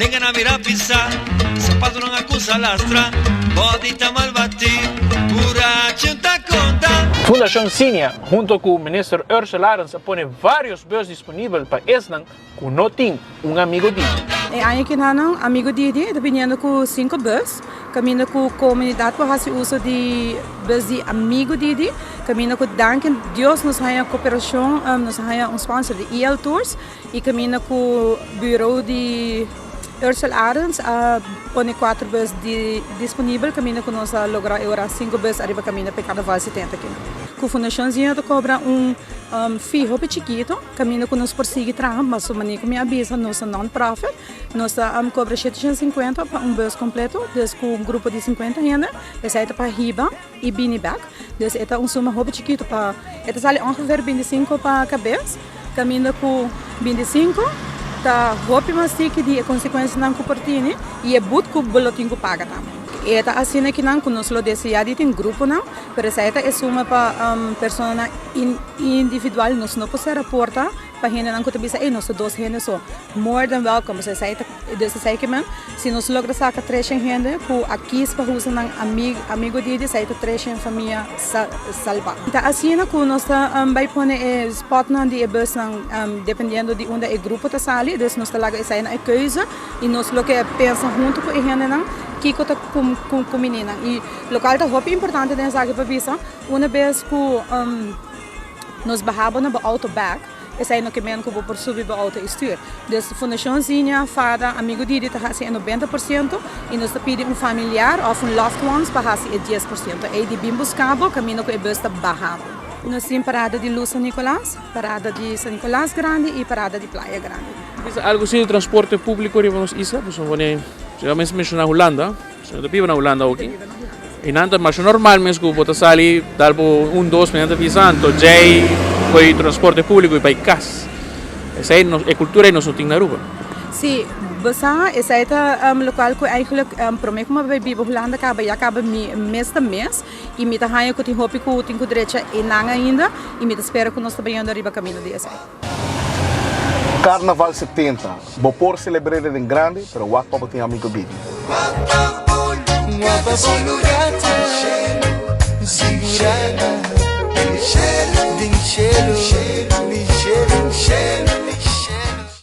Lenga na mira pisa, sapato nan a kusa lastra, body ta mal bati, burachi ta konta. Fundacion Sinia hunto cu Minister Ursell Arends a pone varios bus disponibel pa esnan cu no tin un amigo Didi. E aña kinanan Amigo Didi ta biniendo cu cinco bus, caminda cu comunidad por haci uso di bus di Amigo Didi, caminda cu danki Dios nos haya cooperacion, nos haya un sponsor di EL Tours y caminda cu bureau di Ursell Arends a pone cuatro bus di disponibel caminda cu nos a logra e ora cinco bus ariba caminda pa e Carnaval 70 aki. Cu Fundacion Zinho ta cobra un fee hopi chikito caminda cu nos por sigui traha, mas su manera cu mi a bisa nos ta non profit, nos ta cobra 750 pa un bus completo, dus cu un grupo di 50 hende esey ta pa hiba y bini bek, dus e ta un suma hopi chikito pa e ta sali ongeveer 25 pa cabes. Kaminda ku 25 ta hopi mas tiki di e konsekuensianan ku por tini i e but ku bo lo tin ku paga tambe. E ta asina kinan ku nos lo deseá di tin gruponan, pero esei ta e suma pa personanan individual. Nos no por sera porta pa hendenan ku ta bisa, ey, nos ta dos hende so. More than welcome. Pasobra esei ta, dus esei ke men, si nos logra saka treshen hende ku a kis pa usa nan amigo di esei ta treshen famia salba. Ta asina ku nos ta bai pone e spotnan di e busnan dependiendo di unda e grupo ta sali, dus nos ta laga esei na e keuze i nos lo ke pensa huntu ku e hendenan kiko ta kumini nan. I lokual ta hopi importante den esaki pa bisa, una bes ku nos baha bo na bo auto bek, Esei no ke men ku bo por subi bo outo i stuur. Dus Fundashon Zinha, Fada, Amigu Didi ta hasi e 90% i nos ta pidi un familiar òf un loved ones pa hasi e 10%. Ei di bin buska bo kaminda ku e bus ta baha bo. Nos tin parada di Luz San Nicolas, parada di San Nicolas Grandi i parada di Playa Grandi. Bisa algu si di transporte públiko riba nos isla? Pasobra bo a mes menshoná Hulanda. Bo ta biba na Hulanda oki. I nan ta masha normal mes ku bo ta sali dal bo un dos mi nan ta bisa anto djei koe transporte públiko i bai kas. Esei nos e kultura ei nos no tin na Aruba. Sí, bo sa esei ta lokual ku eigentlik promé ku mi a bai biba Hulanda kaba ya kaba mi mes ta mes i mi ta haña ku tin hopi ku tin ku drecha einan ainda i mi ta spera ku nos ta bayendo riba kaminda di esei. Carnaval 70, Bo por celebr'e den grandi, pero wak pa bo tin amigo Didi.